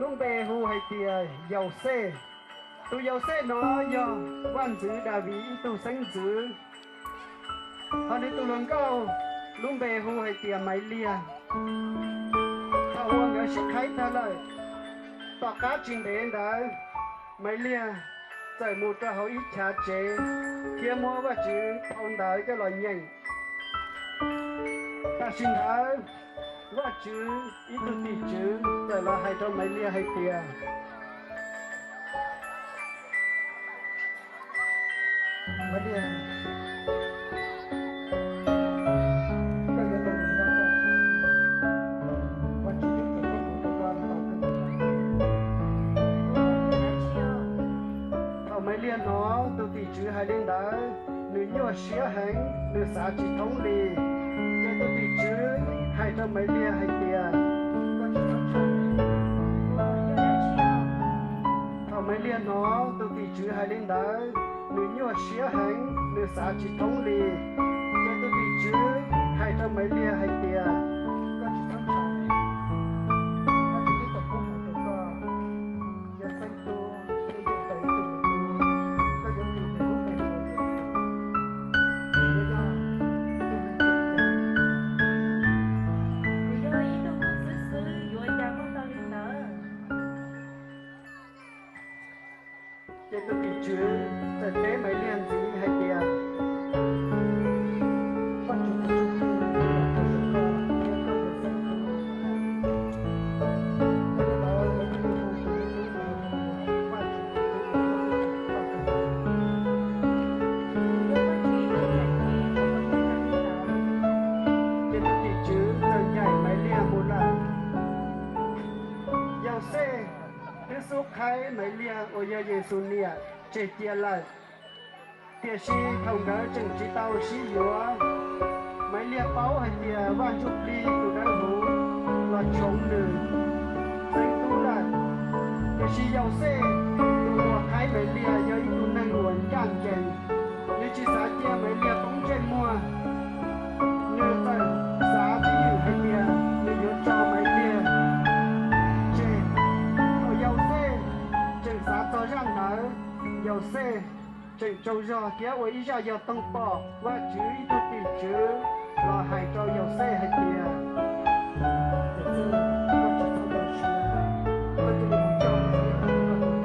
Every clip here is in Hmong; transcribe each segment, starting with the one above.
lub npe hu hais tias Yauxej. Tus Yauxej no yog vaj ntxwv Daviv ib tug xeeb ntxwv. Ho nws tus hluas nkauj lub npe hu hais tias Maiv Liag. Thaum uas nkawd sib qhaib tag lawm, tom qab tsis ntev ntawd, Maiv Liag txawm mus rau hauv ib chav tsev thiab muab Vajtswv phau ntawv coj los nyeem. Tam sim ntawd, Vajtswv ib tug tim tswv txawm los hais rau Maiv Liag hais tias, Maiv Liag, koj yuav tau mus nyob koj, Vajtswv twb tau koob hmoov rau koj ntau kawg nkaus. Thaum Maiv Liag hnov tus tim tswv hais li ntawd, nws nyuaj siab heev, nws xav tsis thoob li. Ces tus tim tswv hais rau Maiv Liag hais tias, Thaum Maiv Liag hnov tus tim tswv hais li ntawd, nws nyuaj siab heev, nws xav tsis thoob li. Ces tus tim tswv hais rau Maiv Liag hais tias, Koj tsis txhob ntshai, Vajtswv twb tau koob hmoov rau koj, yog xeeb tub, yog tais tub, koj yuav tis nws lub npe hu ua Yauxej. Nws yog ib tug neeg xwb xwb, yuav cas koj tau li ntawd. Ces tus tim tswv txawm teb Maiv Liag ntxiv hais tias, Vajtswv tus tub, koj yuav xeeb tub, yog li ntawd lawv thiaj li hu tus me tub ntawd hu ua Vajtswv tus tub. Ces tus tim tswv txawm ncaim Maiv Liag mus lawm. Yauxej twb xub qhaib Maiv Liag uas yog Yexus niam tseg cia lawm. Tiam sis thaum nkawd tseem tsis tau sib yuav, Maiv Liag paub hais tias Vaj Ntsuj Plig tus Dawb Huv los tshoov nws xeeb tub lawm. Tiam sis Yauxej tus uas qhaib Maiv Liag yog ib tug neeg uas ncaj ncees, nws tsis xav cia Maiv Liag poob ntsej muag. Nws txawm xav twj ywm hais tias nws yuav tso Maiv Liag tseg. Thaum Yauxej tseem xav txog zaj ntawd, Yauxej tseem tsaug zog thiab ua ib zaj yog toog pom Vajtswv ib tug tim tswv los hais rau Yauxej hais tias,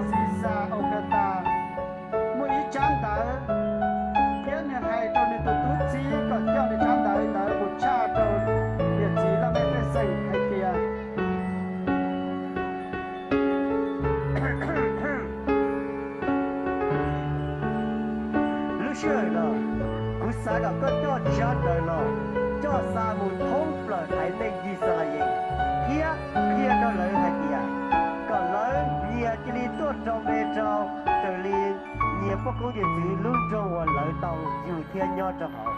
Xixas Augusta muaj ib tsab ntawv, thiab nws hais rau nws tus tub txib kom coj nws tsab ntawv ntawd mus tshaj rau niam txiv laj mej pej xeem hais tias, Lub sij hawm no, kuv xav kom koj coj tsab ntawv no coj xa mus thoob plaws haiv neeg Yixalayees, thiab qhia rau lawv hais tias kom lawv nyias cia li tuaj rau npe rau raws li nyias poj koob yawm txwv lub nroog uas lawv tau yug thiab nyob rau hauv.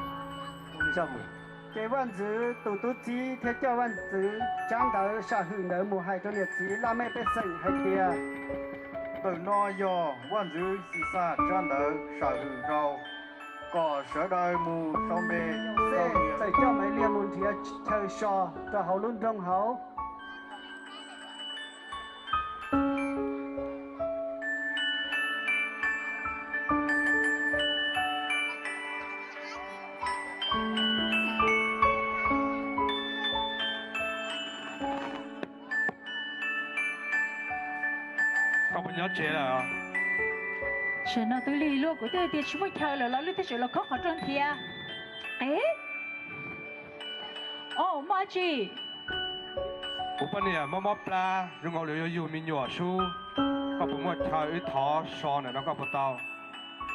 Ces vaj ntxwv tus tub txib thiaj coj vaj ntxwv tsab ntawv sam hwm ntawd mus hais rau niam txiv laj mej pej xeem hais tias, Ntawm no yog vaj ntxwv Xixas tsab ntawv sam hwm rau kom sawv daws mus sau npe. Yauxej txawm coj Maiv Liag mus nrhiav chaw so rau hauv lub nroog hauv. Koj puas nyob tsev lawm? Tam no twb lig luaj, kuv twb tias tsis muaj chaw lawm los lwj twb tseem los khob qhov rooj thiab. Qe, o, muaj dab tsi? Kuv poj niam mob mob plab, zoo nkaus li yuav yug me nyuam sub. Koj puas muaj chaw wb thov so ntawm no koj puas tau?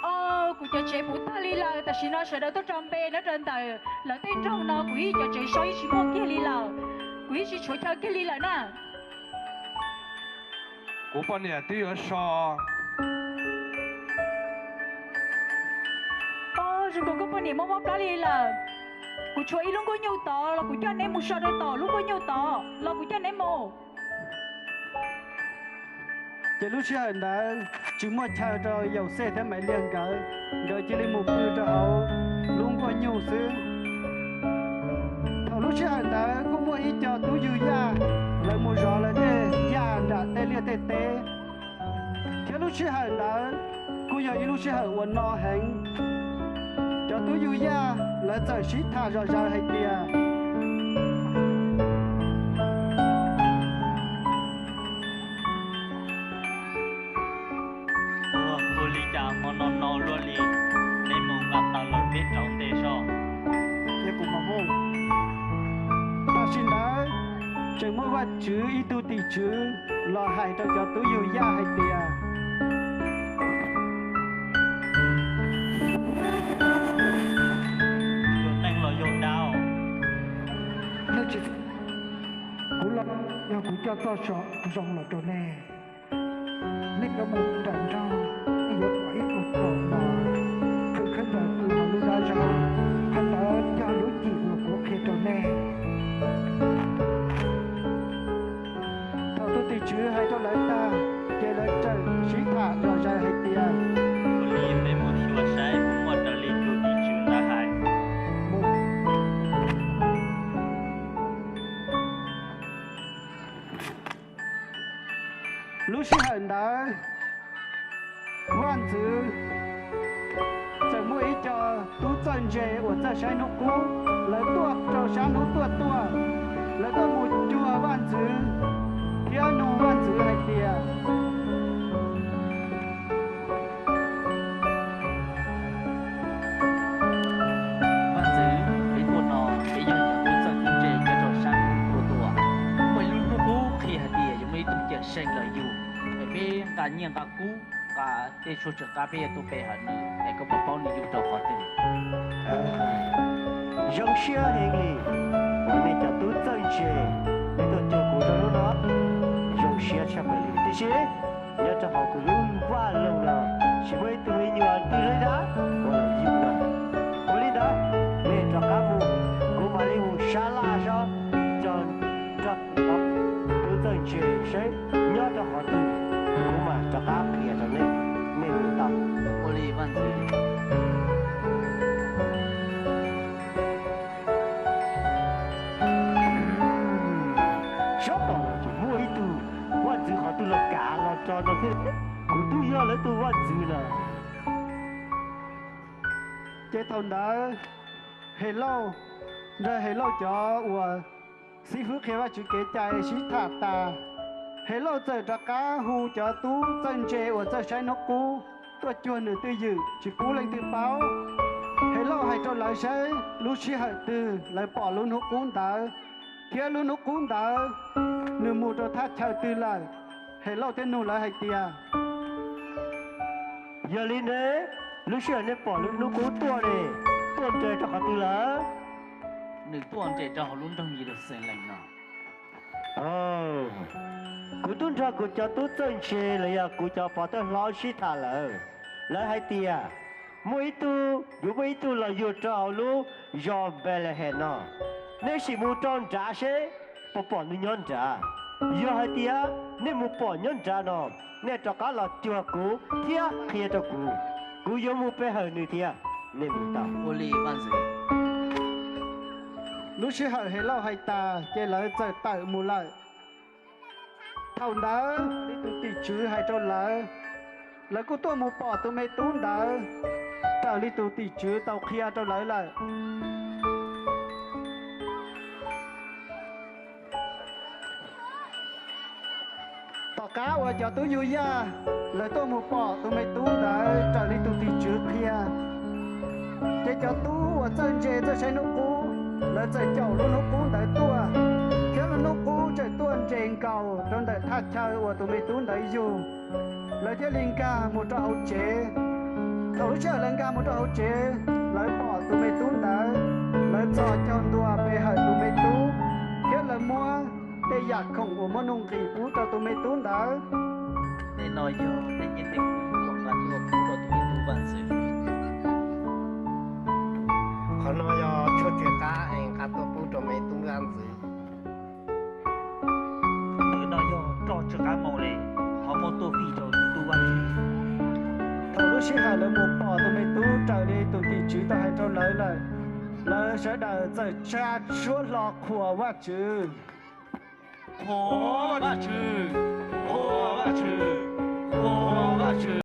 O, kuv cov tsev puv tag li lawm, tam sim no sawv daws tuaj tso npe nyob rau ntawm lawv tej nroog no, kuv ib cov tsev so yeej tsis muaj kiag li lawm, kuv yeej tsis tshuav chaw kiag li lawm na. Kuv poj niam twb yuav so. O, zoo nkaus koj poj niam mob mob plab li lawm. Kuv tshuav ib lub nkuaj nyuj tod los kuv coj neb mus so rau tom lub nkuaj nyuj tod los kuv coj neb mus. Ces lub sij hawm ntawd tsis muaj chaw rau Yauxej thiab Maiv Liag nkawd, nkawd cia li mus pw rau hauv lub nkuaj nyuj xwb. Thaum lub sij hawm ntawd kuj muaj ib co tub yug yaj, lawv mus zov lawv tej yaj nram tej liaj Sij hawm ntawd kuj yog ib lub sij hawm uas no heev. Cov tub yug yaj lawv txawm sib tham zom zaws hais tias, ua li cas hmo no no luaj li, neb mus nqa taws los peb rauv ntej soj. Tam sim ntawd tseem muaj Vaj Tswv ib tug tim tswv los hais rau cov tub yug yaj hais tias, yog neeg los yog dab? Kuv los yog kuv coj txoj zoo los rau nej. Nej yuav mus nram nroog, nej yuav pom ib tug kaus mom khwv khwb ntawm tus hauv lub dab zaub. Qhov ntawd yog lub cim uas kuv qhia rau nej. Thaum tus tim tswv hais rau lawv tag, ces lawv txawm sib tham zom zaws hais tias, ua li peb mus xyuas saib puas muaj raws li tus tim tswv ntawd hais. Lub sij hawm ntawd, vaj ntxwv txawm muaj ib co tub txawj ntse uas txawj saib hnub qub, lawv tuaj rau sab hnub tuaj tuaj, lawv tuaj mus cuag vaj ntxwv thiab nug vaj ntxwv hais tias, vaj ntxwv, peb tuaj no peb yog cov tub txawj tub ntse nyob rau sab hnub tuaj tuaj, muaj ib lub hnub qub qhia hais tias yuav muaj ib tug cawm seej los yug, es peb nqa nyiaj nqa kub, nqa tej tshuaj tsw qab peb yuav tuaj pe hawm nws, es koj puas paub nws yug rau qhov twg? Zoo siab heev li uas nej cov tub txawj ntse nej tuaj cuag kuv rau hnub no, zoo siab tshaj plaws li. Tiam sis nyob rau hauv kuv lub vaj loog no tsis muaj ib tug me nyuam twg li ntag uas los yug no. Ua li ntawd, nej rov qab mus, kuv mam li mus sab laj sab cog rau tub txawj ntse seb nyob rau qhov twg, kuv mam rov qab qhia rau nej, nej mus tau. Ua li vaj ntxwv. Sab tom no tseem muaj ib tug vaj ntxwv qhov twg los kav los tso no thiab. Kuv twb yog lawv tus vaj ntxwv lawm. Ces thaum ntawd Helauj nrog Helauj cov uas xib fwb qhia Vajtswv kev cai sib tham tas, Helauj txawm rov qab hu cov tub txawj ntse uas txawj saib hnub qub tuaj cuag nws twj ywm tsis pub leej twg paub. Helauj hais rau lawv saib lub sij hawm twg lawv pom lub hnub qub ntawd, thiab lub hnub qub ntawd nws mus rau thaj chaw twg lawm. Helauj thiaj nug lawv hais tias, yog li ne, lub sij hawm nej pom lub hnub qub tuaj ne, tuaj nres rau qhov twg lawm? Nws tuaj nres rau hauv lub nroog Yeluxalees no. Kuv twb nrog kuv cov tub txawj ntse los yog kuv cov pov thawj hlob sib tham lawm, lawv hais tias muaj ib tug, yuav muaj ib tug los yug rau hauv lub zos Npelehees no. Nej sim mus rau nrad seb puas pom nws nyob nrad. Yog hais tias nej mus pom nyob nrad no, nej rov qab los cuag kuv thiab qhia rau kuv, kuv yuav mus pe hawm nws thiab. Nej mus tau. Ua li vaj ntxwv. Lub sij hawm Helauj hais tas ces lawv txawm tawm mus lawm. Thaum ntawd li tus tim tswv hais rau lawv, lawv kuj tuaj mus pom tus me tub ntawd raws li tus tim tswv tau qhia rau lawv lawm. Tom qab uas cov tub yug yaj lawv tuaj mus pom tus me tub ntawd raws li tus tim tswv qhia, ces cov tub uas txawj ntse txawj saib hnub qub, lawv txawm caum lub hnub qub ntawd tuaj, thiab lub hnub qub tseem tuaj nres nkaus rau ntawm thaj chaw uas tus me tub ntawd yug. Lawv thiaj li nkag mus rau hauv tsev. Thaum lub sij hawm lawv nkag mus rau hauv tsev, lawv pom tus me tub ntawd, lawv txhos caug ntua pe hawm tus me tub, thiab lawv muab tej yam khoom uas muaj nuj nqis pub rau tus me tub ntawd. Tej no yog nej tej kub uas nqa tuaj pub rau tus me tub vaj ntxwv. Qhov no yog tshuaj tsw qab es nqa tuaj pub rau me tub vaj ntxwv. Ntawm no yog roj tsw qab maum li, qhov muab tuaj fij rau tus tub vaj ntxwv. Thaum lub sij hawm lawv mus pom tus me tub raws li tus tim tswv tau hais rau lawv lawm, lawv sawv daws txawm tsa suab hlo qhuas Vajtswv. Qhuas Vajtswv, qhuas Vajtswv.